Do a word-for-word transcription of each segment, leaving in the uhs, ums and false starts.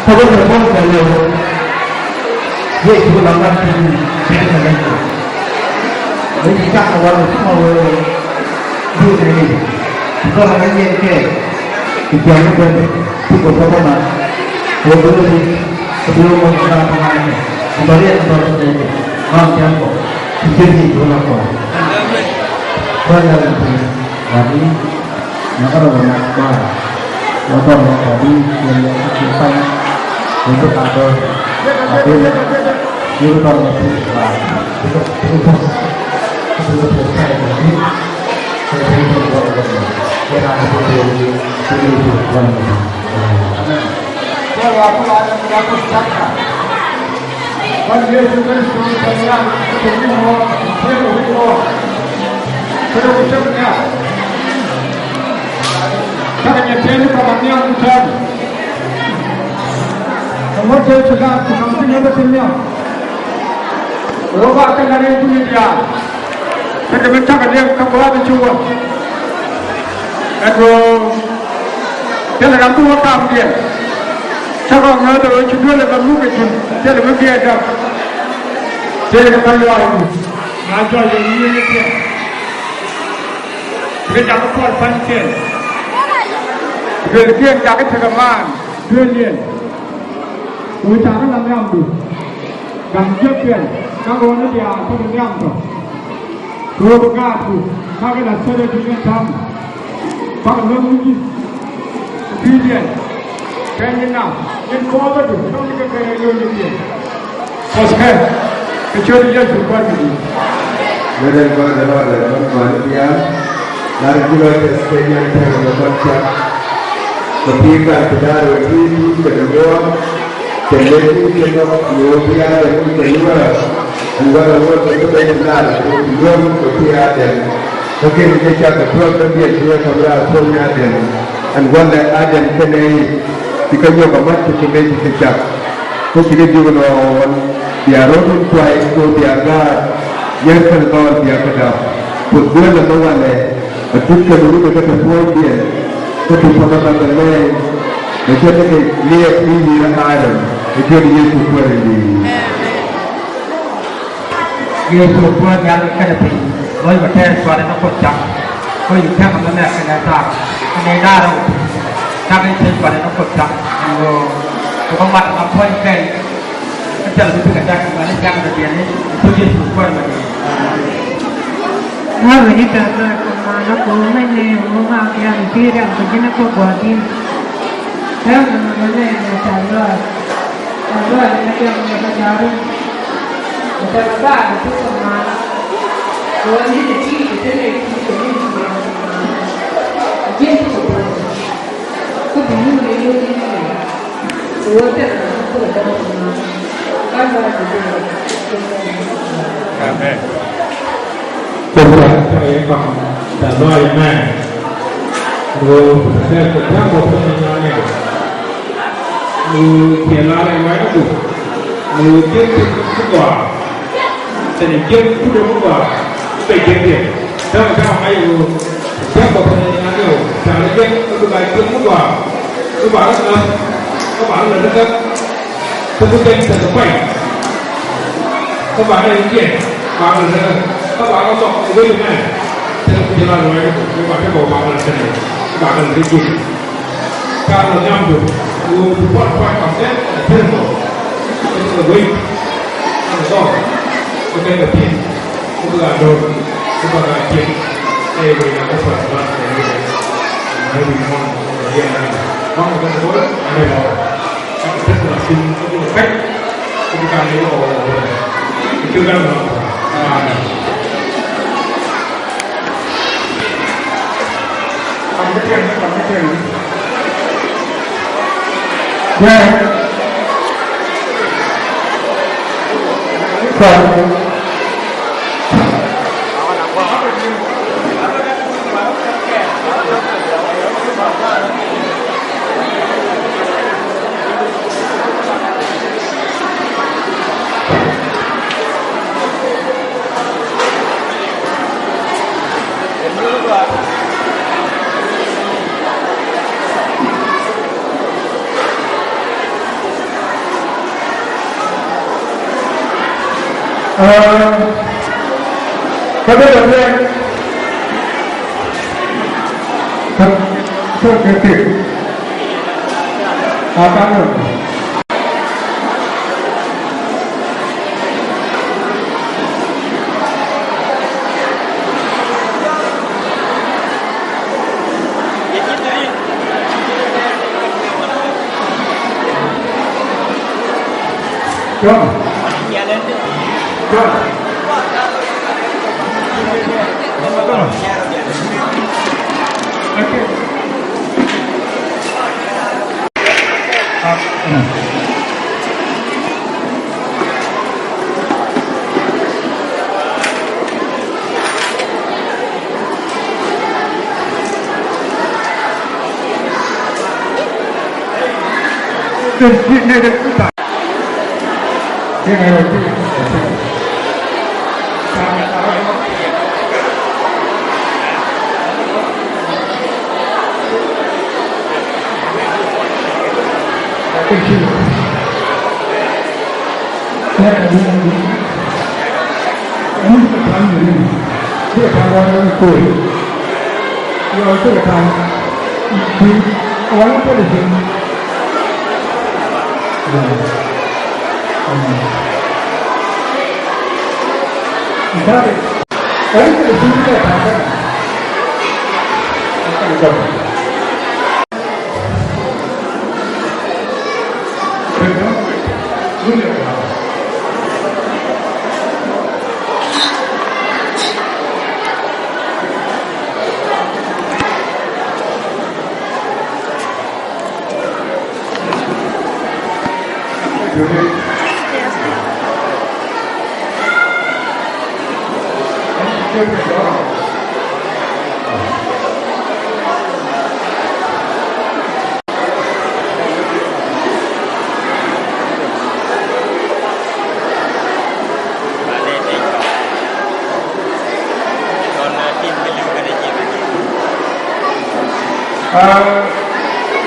Kɔn bä kɛ bä kɛ lɛ wä. Yɛ cu la ŋa̱t ti ni kɛ kɛ lɛ wä. Ni ci cak kɛ wä ni cuma wä. Di ni ni. Ci dɔl a ŋa̱t yɛ kɛ. Ci jɔn ni bɛ ti kɔ bä bä ma. Wä bä ni. Kɛ bi wä mɔ na bä ma ni. Ci bä yɛ ni bä bä ni. Ŋa̱t yɛ kɔ. Ci jɛ ni wä na kɔ. Bä yɛ ni. Wä ni. Nyaka rɔ wä na ba. Wä tɔr wä ka bi yɛn yɛ ka ti pan. Wä bi ka dɔ. Ka bi yɛ. Yɛ bi tɔr wä ti ba. Bi ka bi ka bi ka bi ka bi ka bi. Ka bi ka bi ka bi. Yɛ na bi ka bi ka bi ka bi. Amen. Yɛ wa ku la ya ku ta ka. Bän Yecu Kritho bɛ nyan kä wi̱i̱ muɔ̱ɔ̱n, kä wi̱i̱ muɔ̱ɔ̱n. Kä wi̱i̱ cäŋ nhial. Cakɛ nyɛ tëë ni kɔn a nhial ni täämɛ. Kɛ ŋuɔ̱t tëë ci la̱t kɛ nɔm ti ŋuɔ̱t ti nhial. Ɣöö ba kɛ la̱t rɛy duŋni diaal. Kä te mi cakɛ liɛŋ kä gua̱a̱th ci wä. Ɛ duɔ̱ɔ̱r. Thilɛ ram bi wä ka̱a̱mdiɛn. Cä kɔn ŋäth ɛ ɣöö ci duël ɛ bɛ muk ɛ ji̱n. Thilɛ mi biɛ däk. Thilɛ mi bä luaac mi. Na jɔc ɛ wi̱i̱ ni tiɛn. Bikɛ jakä puɔl pa̱nykiɛn. Duëlkiɛn jakä tekɛ maan. Duëliɛn. Wä ca kä la nhiamdu. Gaŋ jiäkdiɛn kä ɣöö ni diaal kä bi nhiam tɔ. Kɛ ɣöö bi gaatku kä kɛ la thilɛ ti ni ta̱a̱m. Bakɛ lo̱ŋ ni ji̱. Kɛ pi̱i̱diɛn. Kɛ nyin nam. Nyin kɔɔpädu. Tɔ̱ ni kɛ kɛ lo̱ŋ ni ji̱. Kɔskɛ. Kɛ ciöt Yecu Kuäär mi di̱i̱t. Ŋädɛn kɔn kɛ rɔɔdɛ kɔn kɔn i̱ diaal. Lar ji̱ rɔɔdɛ kɛ nyan tɛ̈r kɛ kɔn cak. Kɛ pi̱i̱ kar ti da̱a̱r wä ti ti kɛ ni muɔ̱ɔ̱n. Kɛ lek ni kɛ nhɔk ni wä pi̱i̱ Adɛm kɛ ni wä. Ɛn wä lɛ wä kɛ ni bɛ ti lar kɛ ni wä kɛ pi̱i̱ Adɛm. Kä kɛ ni kɛ cak kɛ tuɔɔk kä biɛl ti wä kɛ raar tuɔɔk ni Adɛm. Ɛn wä lɛ Adɛm kɛnɛ i̱ ti kä nyɔk ɛ ma̱t ti ti mec ti cak. Kä ci kɛ jiök ɛn ɣöö bia rɔ̱ in kuay kɛ ɣöö bia gaat. Yɛn kɛn dhɔl bia kɛ dap. Kuoth duel ɛmɛ walɛ a tut kɛn rut ɛ kä te puɔ̱nydiɛn. Kä ti puɔ̱th ɛ bä kɛ lɛɛny. Ɛ cä tekɛ liɛɛp i̱ yi̱r ɛ Aadam. Ɛ jiöt Yecu Kuäär in di̱i̱t. Yecu Kuäär nhial kɛnɛ piny. Lɔc bɛ tɛɛr cuarɛ ni Kuoth cak. Kä yi kɛ̈k ɛmɛ mɛ kɛnɛ thaak. Kɛnɛ da̱a̱r ɛ wä. Cak in tëë cuarɛ ni Kuoth cak. Ɛn ɣöö kɛ bä mat ɛmɛ puɔ̱ny kɛn. Kä thil bi bikɛ dak mɛn i̱ ja̱ŋ dɔ̱diɛn i̱ Kuoth Yecu Kuäär mɛ di̱i̱t. Ŋa̱ ruec i̱ tɛ̈th lɔaac Kuoth Ŋuan ɛ ko̱o̱m ɛn nɛy ɛ ŋo̱o̱ŋ a kia̱a̱ŋ i̱ pi̱i̱ riam kɛ ji̱n ɛ kɛ gua̱a̱th di̱i̱t. Tɛ̈th mɛn ɛ ŋuan nɛy ɛ tɛ̈th lɔaac. Tɛ̈th lɔaac ɛn ɛ riam ɛ kɛ ja̱a̱r in. Ɛ tɛ̈th lɔaac ɛ ti Kuoth Ŋuan. Kɛ ɣöö nyin ɛ ti kɛ te nɛy ti kɛ nyin ti riam Kuoth Ŋuan. Ɛ ji̱n ti kɛ gua̱a̱th. Kä bi yio̱w ni yio̱w ni ni. Amen. Amen. Tɛnɛ jiäk kut mi gɔaa bɛ jiäk diɛn. Täämɛ täämɛ ŋa̱c ɣöö täämɛ bä pɛn ŋa̱c ɣöö täämɛ jiäk mi gɔaa jiäk mi gɔaa. Mi ba rɔ ŋa̱th kä ba rɔ lät kä kä bi kɛn tɛth kuay. Kä ba rɔ jiɛn ba rɔ lät kä kä ba rɔ thɔk ɛ wec mɛ. Tɛth kuc la luɔc kä ba te kɔ ba rɔ lät kä ba rɔ lät kä jiäk. Ka lɔ nhiamdu ɣöö bi puɔl puɔl kɔn kɛ ɛ pil mɔ. Kɛ kɛ wec kɛ dhɔr kɛ kɛ kɛ pi̱i̱n kɛ kɛ do̱r kɛ kɛ kɛ pi̱i̱n. Ɛ wec na kɛ puɔl puɔl kɛ wec. Ɛ wec mɔ kɛ yɛn na kɛ mɔ kɛ kɛ wec ɛ wec mɔ. Kɛ kɛ pil la pi̱i̱n kɛ kɛ pɛc kɛ kɛ kɛ wec mɔ. Kɛ kɛ wec mɔ. Amen. Kä bä bɛ bɛ kä kä kä kä a ka nɔ.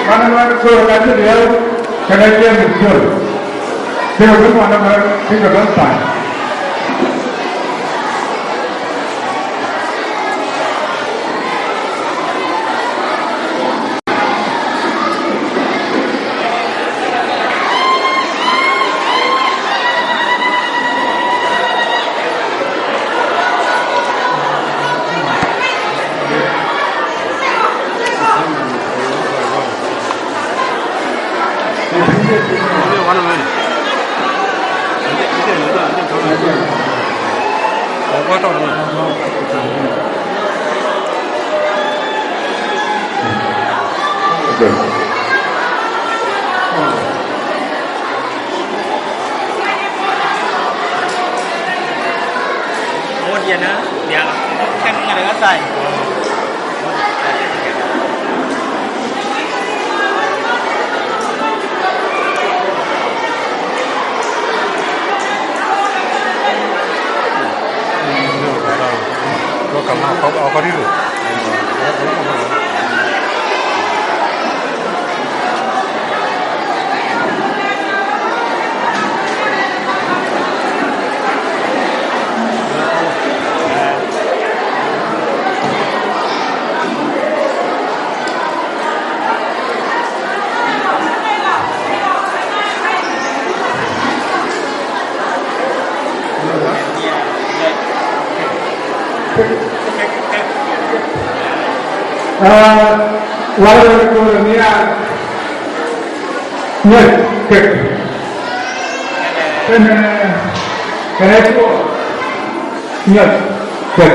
Manɛ mɛ kɛ kɛ ti diɛw kɛnɛ James Jol. Kɛ kɛ manɛ mɛ kɛ kɛ bä pan. Aa, warɛ wä ni go̱o̱rä ni a nyɛt kek. Kɛnɛ, kɛnɛ tuɔ nyɛt kek.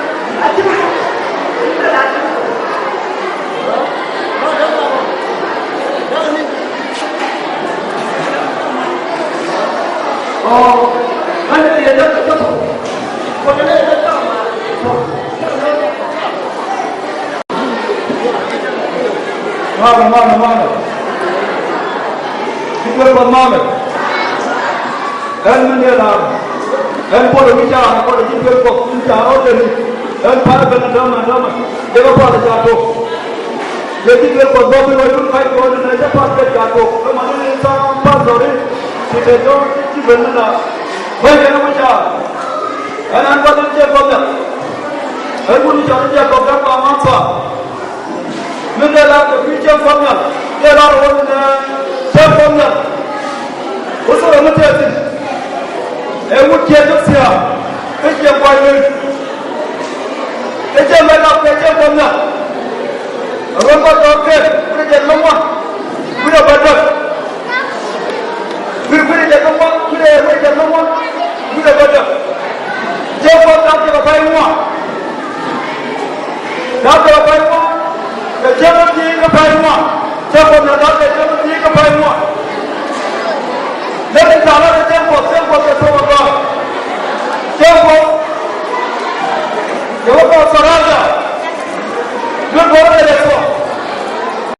Malɛ, malɛ, malɛ. Ji̱ duel Kuɔth malɛ. Ɛn min yɛ laar. Ɛn puɔlɛ wi̱c ca, puɔlɛ ji̱ duel Kuɔth wi̱c ca rɔ leni. Ɛn pa̱a̱r ben a dämɛ, dämɛ. Jɛ kɛ puɔlɛ ca tok. Yɛ ji̱ duel Kuɔth bä bi wä yun kac kɔn nɛ jɛ pa̱a̱r ben ca tok. Kä mani ni tha̱a̱ŋ pa̱a̱r sɔri. Ti te jɔ̱ɔ̱n ti ji̱ ben ni la. Bä jɛ ni wi̱c ca. Ɛn an gua̱th in jɛ Kuɔth nhial. Ɛn wut in ca ni jɛ Kuɔth gaŋ ba ŋuan tha̱a̱ŋ. Min dee lar kɛ kui̱ cäŋ Kuɔth nhial, dee lar wä min dee cäŋ Kuɔth nhial. Wä thurɛ mi tɛth thi̱n. Ɛ wut jiɛn ni thia̱a̱ŋ kä jiɛn gua̱c wee. Kä jiɛn bɛ lap kɛ cäŋ Kuɔth nhial. Ɛ ruɔ̱n bä dɔɔk kɛl wi̱cdɛ jiɛn mi ŋuan wi̱cdɛ bä däk. Wi̱cdɛ, wi̱cdɛ jiɛn mi ŋuan wi̱cdɛ, wi̱cdɛ jiɛn mi ŋuan wi̱cdɛ bä däk. Cäŋ Kuɔth nhial jiɛn kɛ pay ŋuan. Da̱a̱ kɛ pay ŋuan. Kɛ cäŋ ti kɛ pay ŋuan. Cäŋ Kuɔth da̱a̱ kɛ cäŋ ti kɛ pay ŋuan. Lek in ta̱a̱ la kɛ cäŋ Kuɔth, cäŋ Kuɔth kɛ thok ɛ gɔaa. Cäŋ Kuɔth. Kɛ wä kɛ tharaja. Duel Kuɔth kɛ